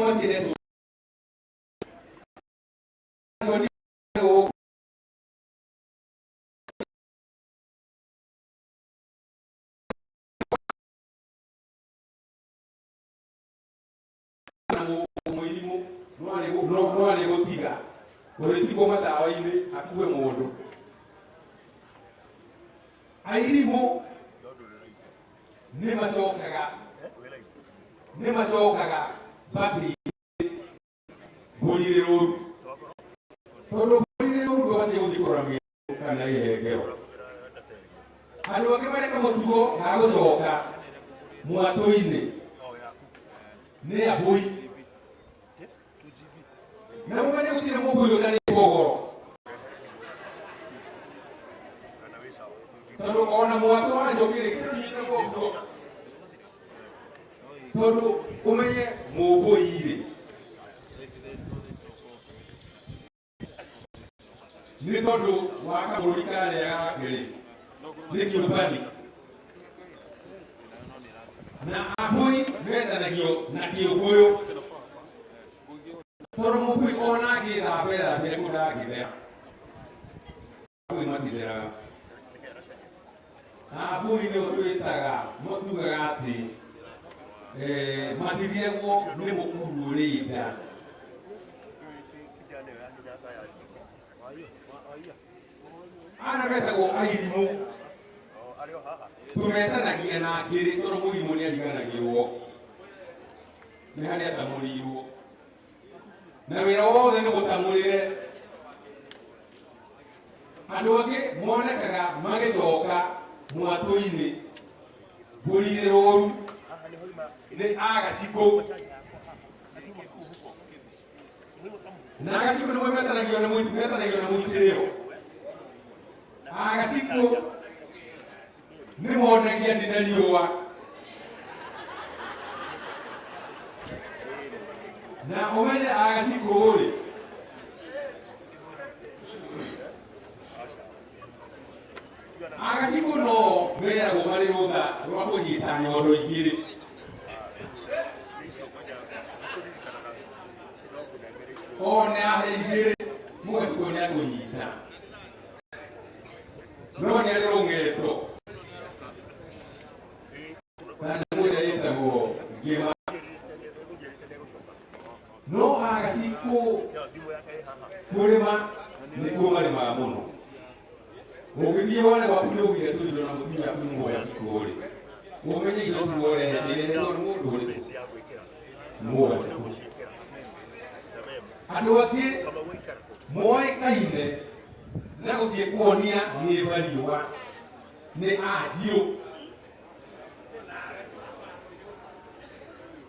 Matiendetwo na mũirimũ no arĩ gũtiga ũrĩtigwo matawa-inĩ akue mũndũ. Airimũ nĩ macokaga, nĩ macokaga mbakĩ mbũri ĩrĩ rũru, tondũ mbũri ĩrĩ rũru ndũbatiĩ gũthiĩ kũrora mĩatũ kana ihengero. Andũ angĩ marĩ kamũtugo ga gũcoka mwatũ-inĩ nĩ ambũi, na mũmenye gũtirĩ mũmbũi ũtarĩ mbogoro, tondũ ona mwatũ wa njũkĩ rĩ, kĩndũ nyitagwo ũguo, tondũ ũmenye mũmbũi rĩ, nĩ tondũ wa kabũrũri karĩa gake rĩ, nĩ kĩũmbani. Na ambũi metanagio na kĩũngũyũ, tondũ mũmbũi ona angĩthamba ethambĩre kũ ndangĩthera. Ambũi matitheraga. Ambũi nĩo twĩtaga, tugaga atĩ matithiagwo nĩ mũkuru ũrĩ nda. Ana metagwo airimũ, tũmetanagia na ngĩrĩ, tondũ mũirimũ nĩ ariganagĩrwo nĩ harĩa atamũrĩirwo, na wĩra wothe nĩ gũtamũrĩre. Andũ angĩ monekaga magĩcoka mwatũ-inĩ mbũri irĩ rũru nĩ agacikũ, na agacikũ nĩmo metanagio na metanagio na mũitĩrĩro. Agacikũ nĩ monagia ndĩ na riũa, na ũmenye agacikũ rĩ, agacikũ no meragwo marĩ rũtha rwa kũnyita nyondo igĩrĩ. One ahe igĩrĩ, mũgacikũ nĩ akũnyita, no nĩ arĩ rũng'endo ta nyamũ ĩrĩa ĩtagwo ngĩma. No agacikũ kũrĩma nĩkuo marĩmaga mũno. Ũngĩthiĩ wone gwaku nĩ ũgire tũindo na mũtumia waku nĩ mũgacikũ rĩ, ũmenye indo icio ũrehete irehetwo nĩ mũndũ ũrĩkũ? Mũgacikũ. Andũ angĩ moĩkaine na gũthiĩ kuonia ng'ĩmba riũa nĩ anjirũ.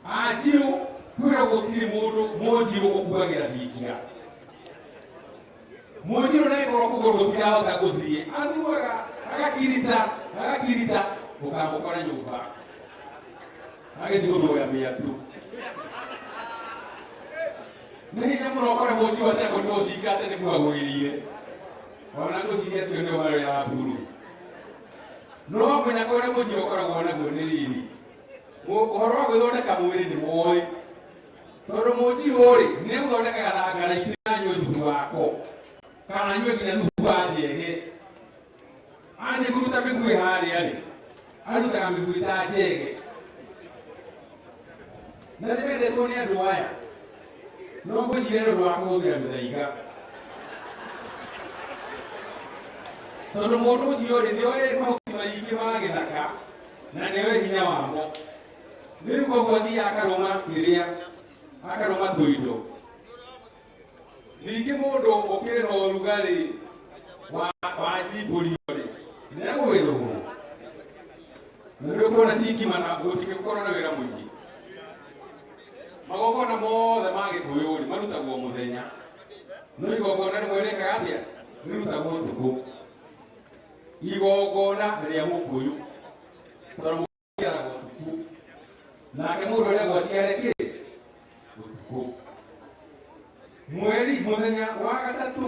Anjirũ kwĩrwo gũtirĩ mũndũ mũnjirũ ũkuagĩra thingira. Mũnjirũ na ĩkorwo kũgũrũ gũtirahota gũthiĩ, athuaga agakirita agakirita, ũkamũkora nyũmba agĩthiĩ gũthũya mĩatũ. Nĩ hinya mũno ũkore mũnjirũ atekũrigwo thinga atĩ nĩ kuagũgĩrĩire. Ona ngwĩciria acio nĩo marĩ mburu. No mũnyaka ũrĩa mũnjirũ ũkoragwo naguo nĩ rĩrĩ, ũhoro wa gwĩthondeka mwĩrĩ nĩ moĩ, tondũ mũnjirũ rĩ, nĩ gũthondeka gathangaraitĩ na anyue thubu wako, kana anyue nginya thubu wa njege. Anjie kũruta mĩguĩ harĩa rĩ, arutaga mĩguĩ ta njege. Na nĩ mendetwo nĩ andũ aya, no ngwĩciria nĩ ũndũ wa kũhũthĩra mĩthaiga, tondũ mũndũ ũcio rĩ, nĩ oĩ mahuti maingĩ ma gĩthaka na nĩ oĩ hinya wamo. Rĩu koguo athiaga akarũma kĩrĩa, akarũma tũindo. Ningĩ mũndũ ũkĩrĩ na ũrugarĩ wa njimbũrio rĩ, nĩ egũgĩthũgũrwo na nĩ ũkuona cikima, na gũtingĩkorwo na wĩra mũingĩ. Magongona mothe ma gĩkũyũ rĩ, marutagwo mũthenya, no igongona rĩmwe rĩkaga atĩa? Rĩrutagwo ũtukũ, igongona rĩa mũkũyũ, tondũ aciaragwo ũtukũ, nake mũndũ ũrĩa aciare kĩ ũtukũ. Mweri mũthenya wa gatatũ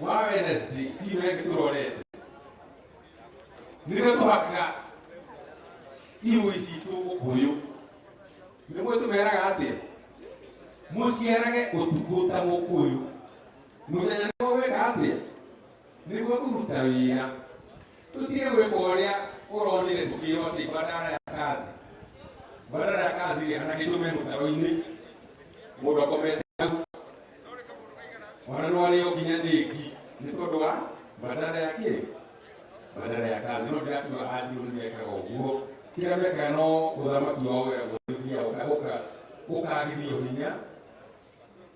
wa Wednesday kiumia gĩkĩ tũrorete, nĩrĩo tũhakaga irui citũ ũkũyũ. Nĩguo tũmeraga atĩa? Mũciarage ũtukũ ta mũkũyũ. Mũthenya nĩguo gwĩka atĩa? Nĩguo kũruta wĩra. Tũtige gwĩka ũrĩa ũronire tũkĩrwo atĩ badala ya kazi. Badala ya kazi rĩ, anake aitũ me mũtaro-inĩ. Mũndũ akomete hau. Ona no arĩo nginya nĩ ngi nĩ tondũ wa badala ya kĩ? Badala ya kazi. No ndĩrakiuga anjirũ nĩ mekaga ũguo. Kĩrĩa mekaga no ũthamaki wao weragwo nĩ ũthiaga ũkagithio hinya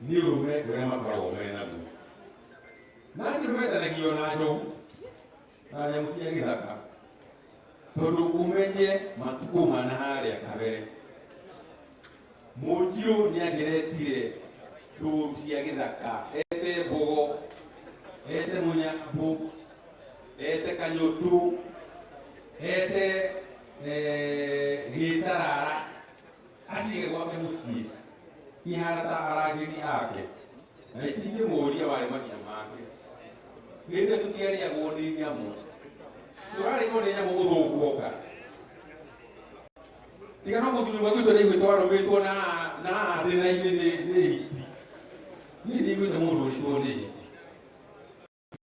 nĩ ũrũme ũrĩa makoragwo me naguo. Na anjirũ metanagio na njogu na nyamũ cia gĩthaka tondũ ũmenye matukũ mana harĩa kabere mũnjirũ nĩ angĩretire ndũru cia gĩthaka ete mbogo ete mũnyambũ ete kanyũtũ ete gĩtarara acige gwake mũciĩ ihana ta arangĩri ake na itingĩmũria warĩ mahiũ make. Hĩndĩ ĩyo tũtiarĩagwo nĩ nyamũ, tũrarĩagwo nĩ nyamũ mũthũngũ oka. Tiga no mũthuri ũmwe gwitũ nĩaiguĩte warũmĩtwo na na ndĩna-inĩ nĩ nĩ hiti. Niĩ ndiaiguĩte mũndũ ũrĩtwo nĩ hiti.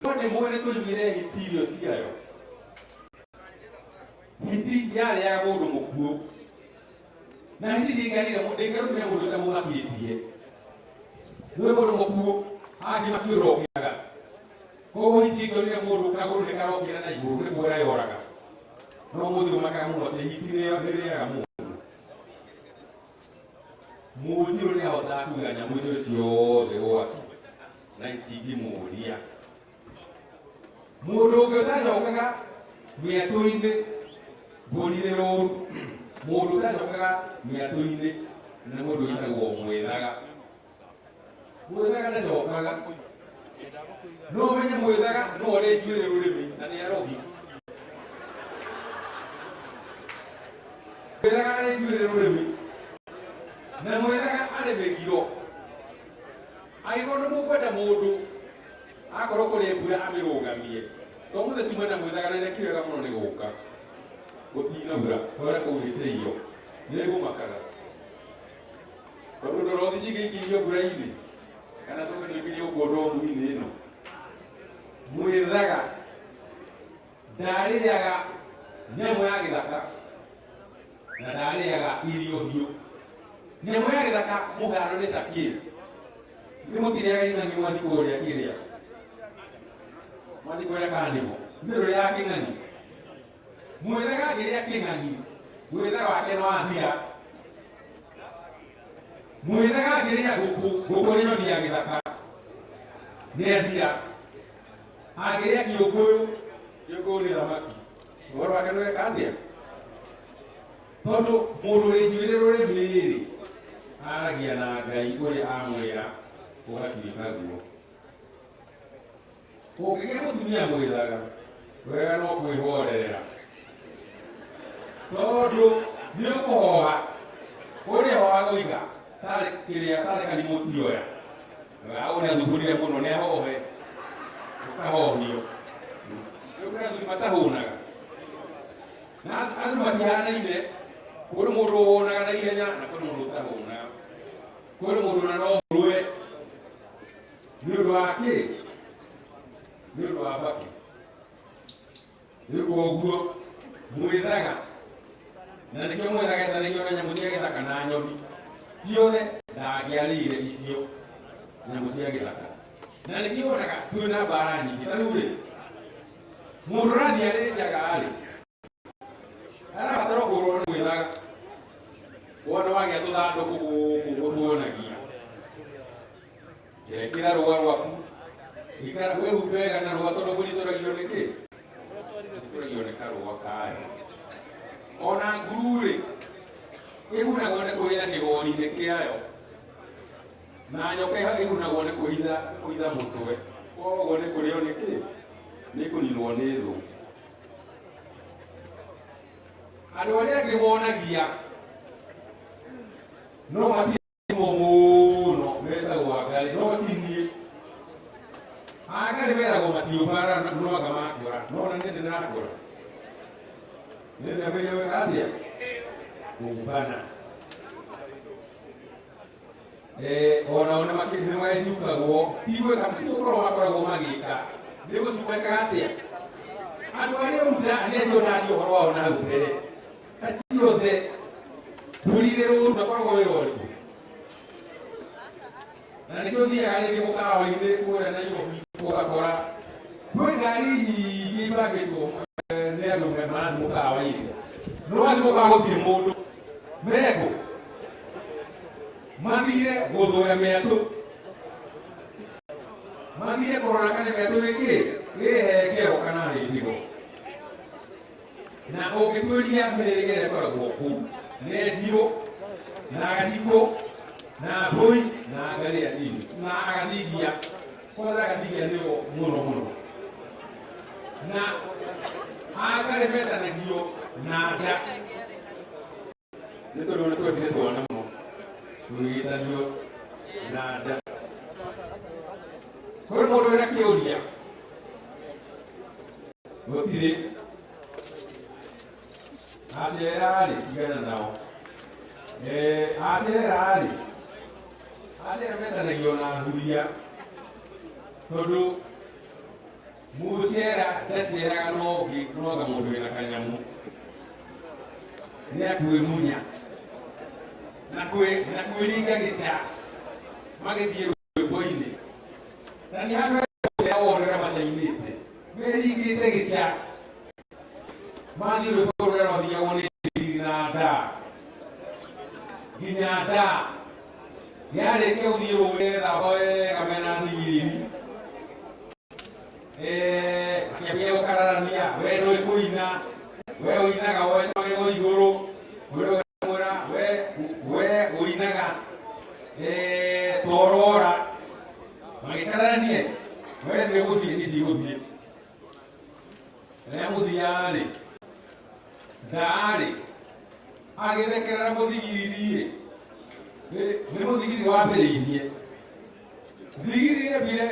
No nĩ mũĩ nĩ tũnyuire hiti irio ciayo. Hiti yarĩaga mũndũ mũkuũ. Na hiti ndĩngĩarire ndĩngĩarũmire mũndũ ĩtamũmakĩtie. Nĩ mũndũ mũkuũ angĩ makĩũrokĩraga. Koguo hiti ĩngĩonire mũndũ kagũrũ nĩ karokĩra na igũrũ nĩ kuora yoraga. No mũthĩ ũmakaga mũno atĩ hiti nĩrĩaga mũndũ. Mũnjirũ nĩ ahotaga kuiga nyamũ icio ciothe gwake na itingĩmũria. Mũndũ ũngĩ ũtacokaga mĩatũ-inĩ mbũri nĩ rũru. Mũndũ ũtacokaga mĩatũ-inĩ nĩ mũndũ wĩtagwo mwĩthaga. Mwĩthaga ndacokaga. No ũmenye mwĩthaga no ũrĩ njuĩrĩ rũrĩmĩ na nĩ arogi. Mwĩthaga arĩ njuĩrĩ rũrĩmĩ na mwĩthaga arĩ mĩgiro. Angĩkorwo nĩ mũkwenda mũndũ akorwo kũrĩ mbura amĩrũgamie, to mũthĩ tume na mwĩthaga na nĩ wega mũno nĩ gũka gũtinaura kũrĩa kũurĩte irio nĩ ngũmakaga tondũ ndorothi cingĩikĩirio mbura-inĩ kana tũke tũikĩrie gũkũ ndomu-inĩ ĩno. Mwĩthaga ndarĩaga nyamũ ya gĩthaka na ndarĩaga irio hiũ. Nyamũ ya gĩthaka mũhano nĩ ta kĩ? Nĩ mũtirĩaga ing'ang'i mwathiĩ kũrĩa kĩrĩa mwathiĩ kũrĩa kanĩbo nĩ rũrĩaga kĩng'ang'i. Mwĩthaga angĩrĩa kĩng'ang'i mwĩthaga wake no athira. Mwĩthaga angĩrĩa ngũkũ, ngũkũ nĩ nyoni ya gĩthaka nĩ athira. Angĩrĩa kĩũngũyũ, kĩũngũyũ nĩ thamaki, ũhoro wake nĩ weka atĩa? Tondũ mũndũ wĩ njuĩrĩ rũrĩmĩ-rĩ, aragia na Ngai ũrĩa amwĩra ũgatuĩka guo. Ũngĩgĩa mũtumia mwĩthaga, wega no kwĩhorerera tondũ nĩ ũkũhoha ũrĩa hohaga ũiga tarĩ kĩrĩa tarĩ karimũtioya ũyũ nĩ athugurire mũno nĩ ahohe ũkahohio. Rĩu kũrĩ athuri matahũnaga na andũ matihanaine. Kũrĩ mũndũ ũhũnaga na ihenya na kũrĩ mũndũ ũtahũnaga. Kũrĩ mũndũ na no rũe nĩ ũndũ wa kĩ? Nĩ ũndũ wa mbakĩ. Rĩu koguo mwĩthaga na nĩkĩo mwĩthaga etanagio na nyamũ cia gĩthaka na nyoni ciothe ndangĩarĩire icio nyamũ cia gĩthaka na nĩkĩo wonaga twĩ na mbara nyingĩ. Ta rĩu rĩ, mũndũ ũrathiĩ arĩ njaga rĩ, arabatara kũgũrwo nĩ mwĩthaga. Wona wagĩa tũthandũkũ gũkũ gũtuonagia Ĩkĩra rũa rwaku, ikara wĩhumbe wega na rũa tondũ mbũri ĩtũragio nĩ kĩ? Ĩtũragio nĩ karũa kayo. Ona nguru-rĩ, ĩgunagwo nĩ kwĩhitha kĩgori-inĩ kĩayo, na nyoka ĩgunagwo nĩ kwĩhitha kũhitha mũtwe. Koguo nĩ kũrĩo nĩ kĩ? Nĩ kũninwo nĩ thũ. Andũ arĩa angĩ monagia no matirĩ mũno metagwo angarĩ no ti niĩ. Angarĩ meragwo matiũmbara no anga makũra, no na niĩ ndĩrakũra. Nĩ ndĩramenya wega atĩa kũmbana. Onao nĩ magĩcukagwo tigwĩka tigũkorwo makoragwo magĩka nĩ gũcukekaga atĩa andũ arĩa ũruta nĩ acio ndaria ũhoro wao na hau mbere acio othe mbũrire rũru makoragwo wĩra ũrĩkũ na nĩkĩo thiaga rĩngĩ mũkawa-inĩ kũrĩa Nairobi ũgakora kwĩ ngari nyingĩ ibangĩtwo nĩ andũ marathiĩ mũkawa-inĩ no wathiĩ mũkawa gũtirĩ mũndũ mekũ mathire gũthũya mĩatũ mathire kũrora kana mĩatũ ĩkĩ ĩhengero kana hĩndĩgo na ũngĩtuĩria mĩhĩrĩga ĩrĩa ĩkoragwo kũu nĩ njirũ na gacikũ na mbũi na ngarĩa nini na agathigia kwanza agathigia nĩo mũno mũno na angarĩ metanagio na nda nĩ tondũ nĩ twendire twana mũno tũgĩgĩtanio na nda kũrĩ mũndũ wĩna kĩũria gũtirĩ acera-rĩ tigana nao acera-rĩ acera metanagio na huria tondũ mũcera ndaceraga no ũngĩ no anga mũndũ wĩna kanyamũ nĩ akwĩmunya na kwĩringa gĩca magĩthiĩ rwĩmbo-inĩ na nĩ handũ he wone ũrĩa macainĩte meringĩte gĩca mathiĩ rwĩmbo rũrĩa rwathiagwo nĩ thiri na nda nginya nda yarĩkia gũthiĩ rũĩ gethamba wega mena ndigiriri akĩambia gũkararania we ndũĩ kũina we ũinaga woete magego igũrũ ũrĩa ũkamwĩra we ũinaga torora magĩkararanie we nĩ gũthiĩ niĩ ndigũthiĩ rĩrĩa mũthia-rĩ ndarĩ agĩthekerera mũthigiriri-ĩ nĩ mũthigiriri wambĩrĩirie thigiriri embire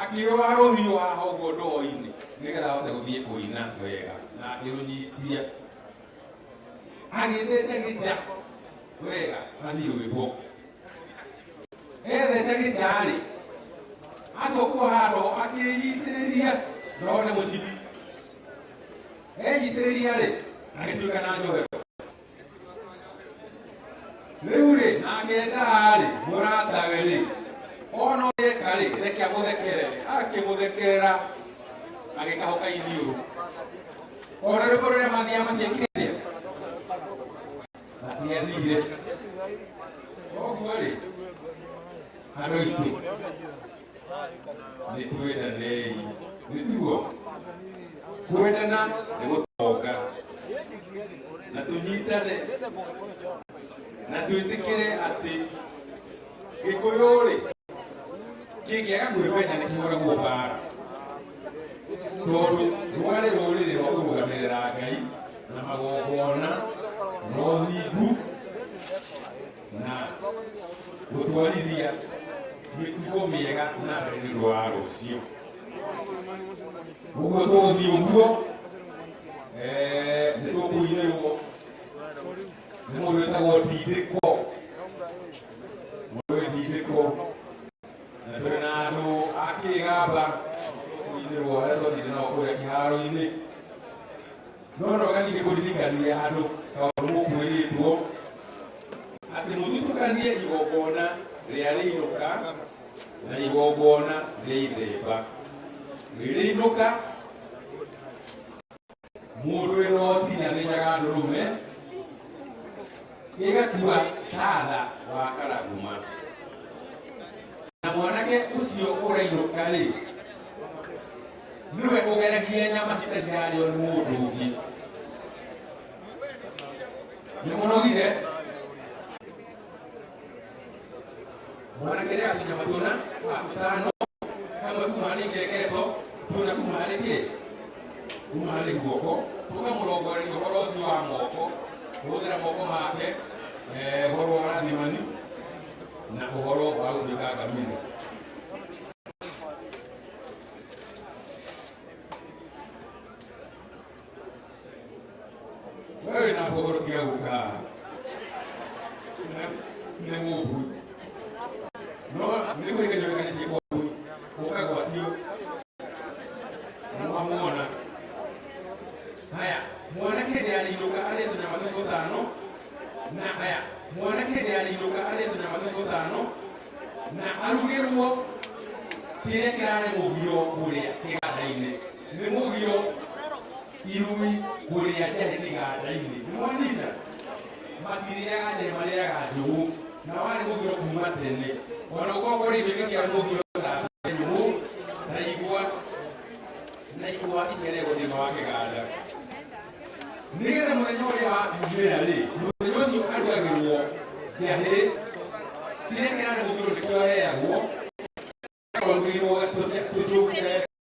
akĩoa rũhiũ haha ũguo ndoo-inĩ nĩgetha ahote gũthiĩ kũina wega na akĩrũnyitia agĩtheca gĩca wega athiĩ rwĩmbo etheca gĩca-rĩ atua kuoha ndoo akĩnyitĩrĩria ndoo nĩ mũcibi enyitĩrĩria-rĩ agĩtuĩka na njohero rĩu rĩ nake ndarĩ mũratawe rĩ ona eka rĩ reke amũthekerere akĩmũthekerera agĩkahũka iniũrũ ona rwĩmbo rũrĩa mathiaga matiekire atĩa matiathire koguo rĩ andũ aitũ nĩ twendanei nĩ tiguo kwendana nĩ gũtonga na tũnyitane na twĩtĩkĩre atĩ gĩkũyũ rĩ kĩngĩaga kwĩmenya nĩ kĩhũragwo mbara tondũ rwarĩ rũrĩrĩ rwa kũrũgamĩrĩra Ngai na magongona na ũthingu na gũtwarithia mĩtugo mĩega na mbere nĩ ũndũ wa rũciũ ũguo tũgũthiĩ ũguo nĩ tũkũinĩrwo nĩ mũndũ wĩtagwo ndindĩko mũndũ wĩ ndindĩko na tũrĩ na andũ a kĩgamba kũinĩrwo arĩa twathire nao kũrĩa kĩharo-inĩ no no ningĩ kũririkania andũ kaũndũ mũkwĩrĩtwo atĩ mũthutũkanie igongona rĩa rĩinũka na igongona rĩa ithemba rĩinũka mũndũ wĩna oti na nĩnyaga ndũrũme ĩgatua tatha wa karaguma na mwanake ũcio ũrainũka rĩ nĩwe ũgeragia nyama citarĩ cirarĩo nĩ mũndũ ũngĩ nĩ mũnogire mwanake rĩ agatunya tũna tũtano kamwe kuma harĩ ikengeto tũna kuma harĩ kĩ kuma harĩ guoko tũkamũrongoreria ũhoro ũcio wa moko kũhũthĩra moko make ũhoro wa rathimani na ũhoro wa gũtuĩka ngamĩra wewe na ũhoro tiga gũka nĩ mũmbui. Nĩ kũhikania ũhikanĩtie kwa ũkagwatio mwamuona. Haya, mwanake hĩndĩ ya rĩinũka arĩe tũnyama tũu tũtano na haya, mwanake hĩndĩ ya rĩinũka arĩe tũnyama tũu tũtano na arugĩrwo kĩrĩa kĩrarĩ mũgiro kũrĩa kĩganda-inĩ. Nĩ mũgiro irui kũrĩa njahĩ kĩganda-inĩ. Nĩ mwanyita? Matirĩaga njahĩ, marĩaga njũgũ. Na warĩ mũgiro kuma tene. Ona gũkorwo kũrĩ indo ingĩ ciarĩ mũgiro ta nyũmũ na igwa na igwa itiarĩagwo thĩinĩ wa kĩganda. Nĩgetha mũthenya ũrĩa wa umĩra rĩ, mũthenya ũcio arugagĩrwo njahĩ, kĩrĩa kĩrarĩ mũgiro nĩkĩo aheagwo, arugĩrwo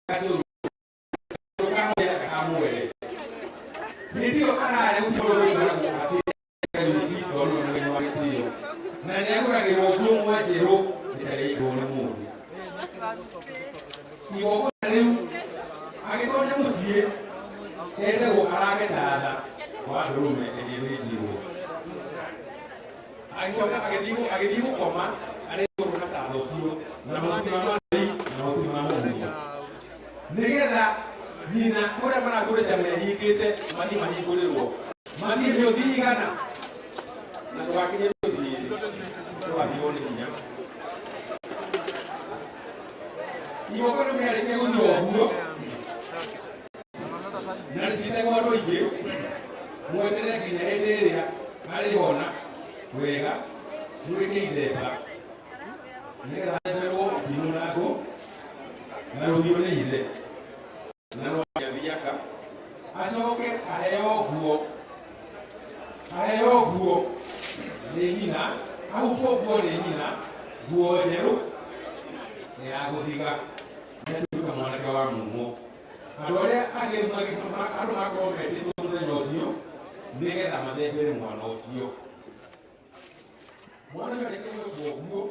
gacũrũ kamwere. Hĩndĩ ĩyo ararĩa gũtirĩ ũndũ ũkoragwo akĩrĩa tondũ nĩ mũgeni wa gĩtĩo. Na nĩ agũragĩrwo njũng'wa njerũ ĩtarĩirwo nĩ mũndũ. Igongona rĩu agĩtonya mũciĩ endagwo arange tatha wa ndũrũme ĩrĩa ĩthĩnjirwo. Agĩcoka agĩthiĩ gũkoma arĩ igũrũ na tatha ũcio na mahuti ma mathai na mahuti ma mũhumo. Nĩgetha nyina kũrĩa maratũrĩte mehingĩte mathiĩ mahingũrĩrwo. Mathiĩ mĩũthi igana na ndũgakinyie mĩũthi ĩrĩ ndũgathirwo nĩ hinya. Igongona rĩu rĩarĩkia gũthira ũguo na rĩtitagwo andũ aingĩ, mweterere nginya hĩndĩ ĩrĩa arĩona wega mwĩke ithemba nĩgetha athemberwo ndimũ na ngũ na rũhiũ nĩ ithe na rwathiaka acoke aheo nguo, aheo nguo nĩ nyina, ahumbwo nguo nĩ nyina, nguo njerũ ya gũthiga nĩatuĩka mwanake wa mumo. Andũ arĩa angĩ andũ makorwo metĩtwo mũthenya ũcio nĩgetha mathembere mwana ũcio. Mwana ũcio arĩkia gwĩkwo ũguo